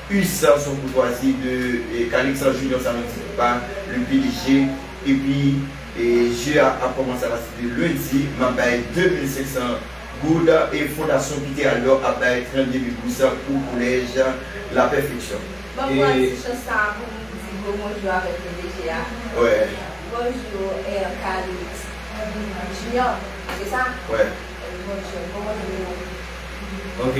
U S, son koutwazi de, e, Calix Junior Samedi pa le P D G. Epi, e, je a ap kòmanse apati de lendi, m ap bay de mil senk san goud, e Fondasyon Peter Aldor ap bay trannde mil goud pou Kolèj La Perfeksyon. Ban mwen ti chans sa a pou m di gwo bonjou avèk P D G a. Wè. Bonjou, e, Calix Junior, se sa? Wè. E, bonjou, gwo bonjou. Ok.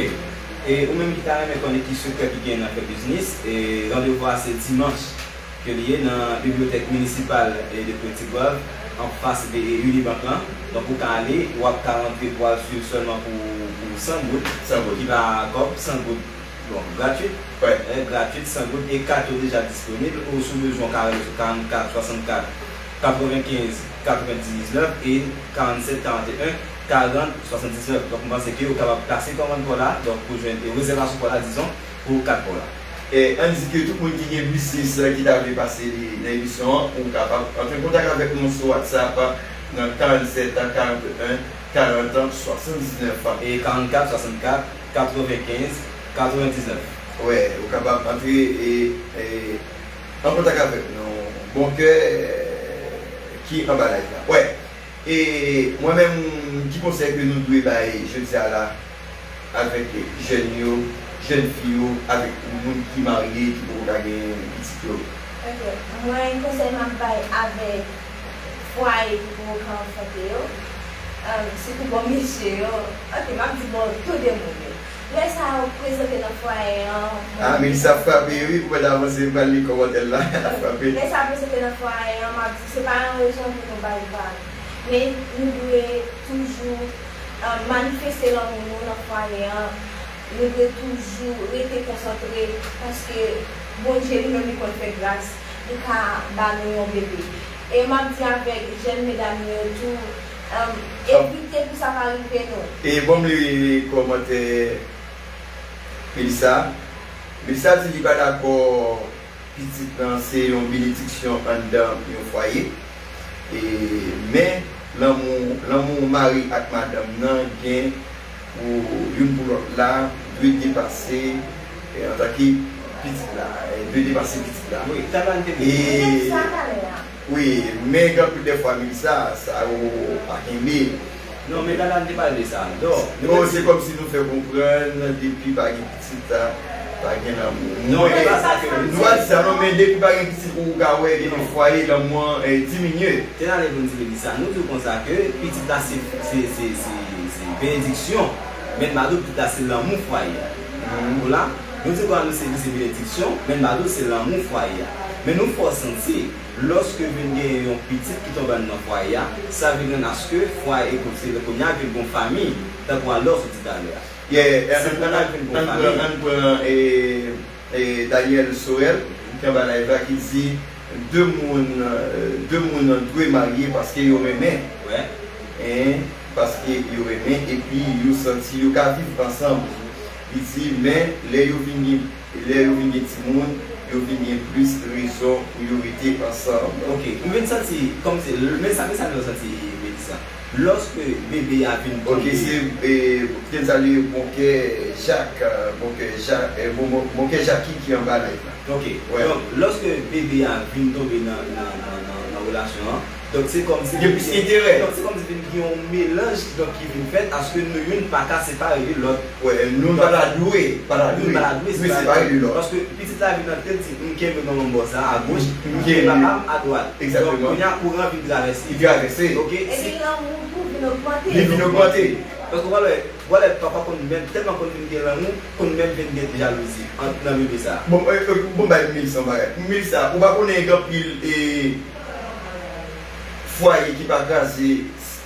E ou menm ki ta renmen konnen ki sekrè ki gen nan fè biznis, e randevou a se dimanch ke li ye nan bibliyotèk minisipal, e, de Ti Gwav, anfas de, e, Unibank lan. Donk, ou ka ale, w ap ka rantre pou al swiv sèlman pou, pou san goud, san goud, ki pa kòb, san goud, bon, gratwit. Wè. E, gratwit, san goud, e kat yo deja disponib. Ou si w bezwen, w ka rele sou karannkat swasannkat katrevenkenz katrevendiznèf e karannkat karanteyen karant swasanndiznèf. Donk, m panse ke ou kapab plase kòmann pa w la, donk, pou jwenn, e, rezèvasyon pa w la, dizon, pou kat pa w la. E, ann di ke tout moun ki gen biznis ki ta vle pase li nan emisyon an, ou kapab antre an kontak avèk nou sou WhatsApp nan karannset karannenn karant swasanndiznèf. E karannkat swasannkat katrevenkenz katrevendiznèf. Wè, ou kapab antre e, e, an kontak avèk nou. Bon kè ki anba live la. Wè. E mwen menm, ki konsèy ke nou dwe bay jodi a la avèk jèn yo, jèn fi yo, avèk moun ki marye, ki poko ka gen pitit yo? Ok, mwen konsèy m ap bay avèk fwaye ki poko ka anfante yo, um, sitou bò mesye yo, ok, m ap di bò tou de moun yo. Lè sa yo prezante nan fwaye an, mwen Ah, Melissa frape, wi, pou mwen avanse, m pral li kòmantè la, l ap frape. Lè sa yo prezante nan fwaye an, m ap di se pa yon rezon pou nou bay vag. Men nou dwe toujou, um, manifeste lanmou nou nan fwaye an. Nou dwe toujou rete konsantre, paske Bondye li menm li konn fè gras, li ka ba nou yon bebe. E m ap di avèk jèn medam yo tou, um, evite pou sa pa rive nou. E ban m li kòmantè Melissa. Melissa di li pa dakò pitit lan se yon benediksyon anndan yon fwaye. E, men, lanmou, lanmou mari ak madanm nan gen pou youn pou lòt la dwe depase, e, antanke pitit la, e, dwe depase pitit la. Wi, talè a n te E, Menm sa talè a. Wi, men gen anpil de fwa, Melissa, sa yo pa kenbe. Non, men talè a n te pale de sa. Non, se kòmsi nou fè konprann depi pa gen pitit, pa gen lanmou. Non, men pa sa ke nou di. Nou pa di sa, non, men depi pa gen pitit, ou ka wè, depi fwaye, lanmou an, e, diminye. Te n ale pou n di Melissa, nou di w konsa ke pitit la se, se, se, se, se benediksyon, men n pa di w pitit la se lanmou fwaye a. Ou la, nou di w anonse li se benediksyon, men n pa di w se lanmou fwaye a. Men nou fè w santi, lòske vin gen yon pitit ki tonbe anndan fwaye a, sa vin rann aske fwaye e kote kounye a vin gon fanmi, tankou alò soti talè a. Yeah, Se ann, pou ann, ann vin gon ann fanmi. Pran, ann pran, e, e, Daniel Sorel, ki anba live la, ki di, de moun, e, de moun dwe marye paske yo renmen. Wè. En, paske yo renmen, epi yo santi yo ka viv ansanm. Li di, men lè yo vin gen, lè yo vin gen timoun, yo vin gen plis rezon pou yo rete ansanm. Ok, m vin santi, kòmsi, men sa, men sa nou santi, Melissa. Lòske bebe a vin Ok, tonbe. se, e, te n salye Bonkè Jak, e, Bonkè Jak, e, Bon, Bon, Bonkè Jaki ki anba live la. Ok, Wè. Donk, lòske bebe a vin tonbe nan, nan, nan, nan, nan relasyon an, donk se kòmsi Gen plis enterè. Donk se kòmsi vin gen yon melanj, donk ki vin fèt, aske nou youn pa ka separe de lòt. Wè, nou pa ta dwe, pa ta Youn dwe. pa ta dwe Dwe separe separe de lòt. Paske pitit la vin antre, l di, "M kenbe manman m bò sa a, agoch, M m kenbe kenbe papa m adwat." Egzakteman. Donk, kounye a, kouran vin travèse. Li travèse. Ok, Epi si lanmou tou vin ogmante. Li vin ogmante. Paske w wè, w wè, papa konn menm, tèlman konn vin gen lanmou, konn menm vin gen jalouzi ant, nan bebe sa a. Bon, e, e, bon, bay Melissa yon bagay. Melissa, ou pa konnen gen anpil, e, fwaye ki pa kraze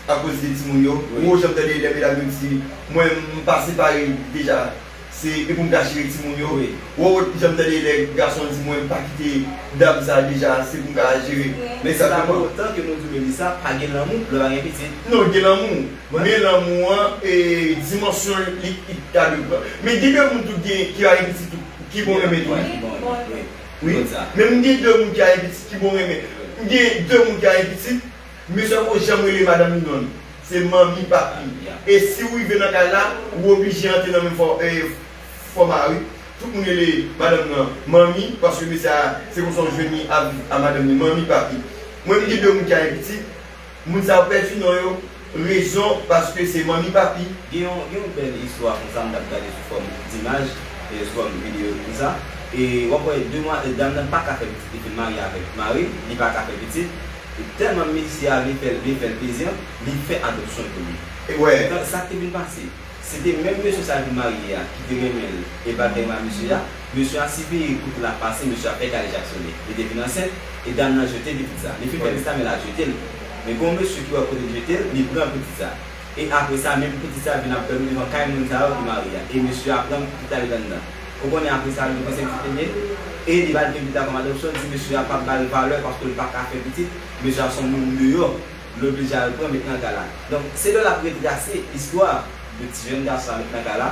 akoz de timoun yo. Wi. Ou janm tande lè medam yo di, "Mwen, m pa separe deja, se, e pou m ka jere timoun yo." Wi. Ou janm tande lè gason di, "Mwen, m pa kite dam sa deja, se pou m ka jere." Men se pa Egzakteman. pou otan ke nou di Melissa pa gen lanmou lè pa gen pitit. Non, gen lanmou. Wè. Men lanmou an, e, dimansyon li, li ta dwe pran. Men gen de moun tou gen, ki pa gen pitit tou, ki bon renmen tou. Wi, bon, wi. Wi. Konn sa. Men m gen de moun ki pa gen pitit, ki bon renmen. M gen de moun ki pa gen pitit, Mesye poko janm rele madanm li non. Se manmi, papi. Ah, yeah. E si w rive nan kay la, ou oblije antre nan menm fò, e, fòma, wi. Tout moun rele madanm nan manmi, paske mesye a, se konsa w jwenn li a, a madanm li, manmi, papi. Mwen, m gen de moun ki a gen pitit, moun sa yo pèdi non yo, rezon, paske se manmi, papi. Gen yon, gen yon bèl istwa konsa, m t ap gade sou fòm dimaj, e sou fòm videyo konsa. E w ap wè, demwa-, dam nan pa ka fè pitit, li fin marye avèk mari, li pa ka fè pitit. E tèlman mesye a vle fè l, vle fè l plezi an, li fè adopsyon pou li. E wè. Sa k te vin pase, se te menm mesye sa l vin marye a, ki te renmen l, e pa l te renmen mesye a. Mesye a siveye kote l ap pase, mesye a fè kale Jaksone. Li te vin ansent, e dam nan jete pitit sa. Li fin fè pitit sa, men l al jete l. Men gen yon mesye ki wè kote l jete l, li pran pitit sa. E apre sa, menm pitit sa vin ap dòmi devan kay moun sa yo ki marye a. E mesye a pran pitit la met anndan. Ou konnen apre sa, li panse pitit li ye. E li ba l pitit la kòm adopsyon, di mesye a p ap ba l valè paske l pa ka fè pitit. Mesye a se yon moun deyò. L oblije al pran met nan kay la. Donk, se lè l ap retrase istwa de ti jèn gason sa met nan kay la,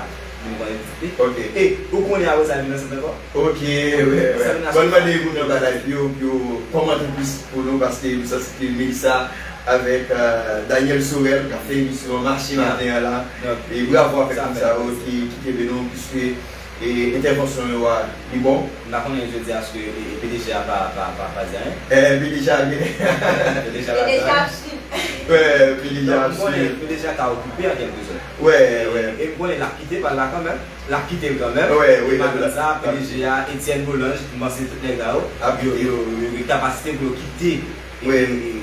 Nou konnen vizite. Ok. E ou konnen apre sa vin ansanm ankò. Ok, wè, wè. Sa vin ansanm. Bon, mande moun nan ba live yo, pou yo kòmante plis pou nou, paske m santi ke Melissa avèk, euh, Daniel Sorel k ap fè emisyon an mache maten an la. E bravo avèk moun sa yo ki, ki kenbe nou, piske, e, entèvansyon yo a, li bon. M pa konnen jodi a, èske, e, e, P D G a pa, pa, pa, pa di anyen. Eh, P D G a gen. P D G a pa di anyen. P D G a ap swiv. Wè, P D G a ap swiv. Donk, m konnen P D G a ka okipe an kèlke sòt. Wè, wè. E m konnen l ap kite pa l la kanmenm. L ap kite l kanmenm. Wè, wi. E maten sa, P D G a, Etienne Molange, m panse tout nèg la yo, yo, yo, yo gen kapasite pou yo kite, e, e,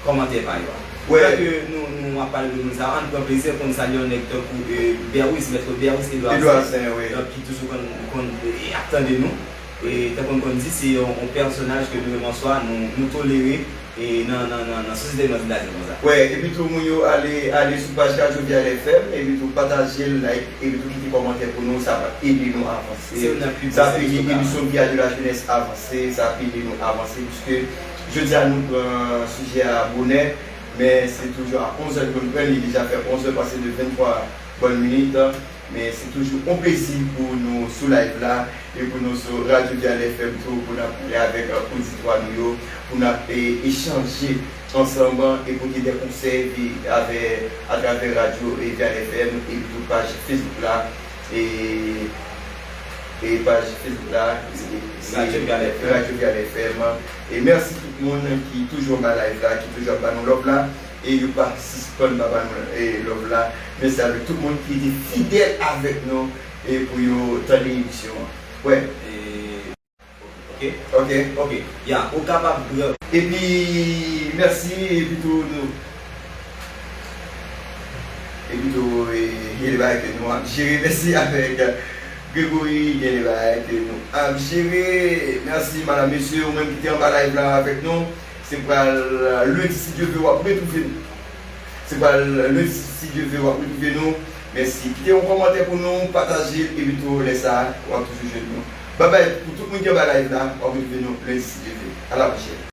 kòmantè pa yo a. Wè. Pandan ke nou, nou ap pale de moun sa yo, ann pran plezi pou n salye yon nèg tankou, e, Berwis, Mèt Berwis Edouard Saint, wi. Donk, ki toujou konn, konn, e, ap tande nou. E tankou n konn di, se yon, yon pèsonaj ke nou menm an swa, nou, nou tolere, e nan, nan, nan, nan sosyete nou nan di konsa. Wè, epi tou moun yo ale, ale sou paj Radyo Vyal F M, epi tou pataje l, like, epi tou kite kòmantè pou nou, sa ap ede nou avanse. Sa ap ede emisyon Via de la Jeunesse avanse, sa ap ede nou avanse, piske jodi a nou pran sijè a bonè, men se toujou a onz è nou konn pran, li deja fè onz è pase de venntwa bòn minit. Men se toujou yon plezi pou nou sou live la e pou nou sou Radyo Vyal F M tou, pou n ap pale avèk, euh, oditwa nou yo, pou n ap, e, echanje ansanm e pote de konsèy, e, avè, atravè radyo, e, Vyal F M, e tou paj Facebook la, e, e paj Facebook la, e, e, Radyo Vyal F M. Radyo Vyal F M. E mèsi tout moun ki toujou anba live la, ki toujou ap ba nou love la. E yo pa sispann pa ba nou, e, love la. Mèsi avèk tout moun ki te fidèl avèk nou e pou yo tande emisyon an. Wè. E, ok. Ok. Ok. Ya, ou kapab pran. Epi, mèsi, epi tou nou. Epi tou, e, gen de bagay ke nou ap jere. Mèsi avèk Gregory, gen de bagay ke nou ap jere. Mèsi, madam, mesye, ou menm ki te anba live la avèk nou. Se pral, euh, lendi, si Dye vle, w ap retwouve nou. Se pral lendi, si Dye vle, w ap retwouve nou. Mèsi. Kite yon kòmantè pou nou, pataje l, epi tou lè sa a, w ap toujou jwenn nou. Babay pou tout moun ki anba live la, w ap retwouve nou lendi, si Dye vle. A la pwochèn.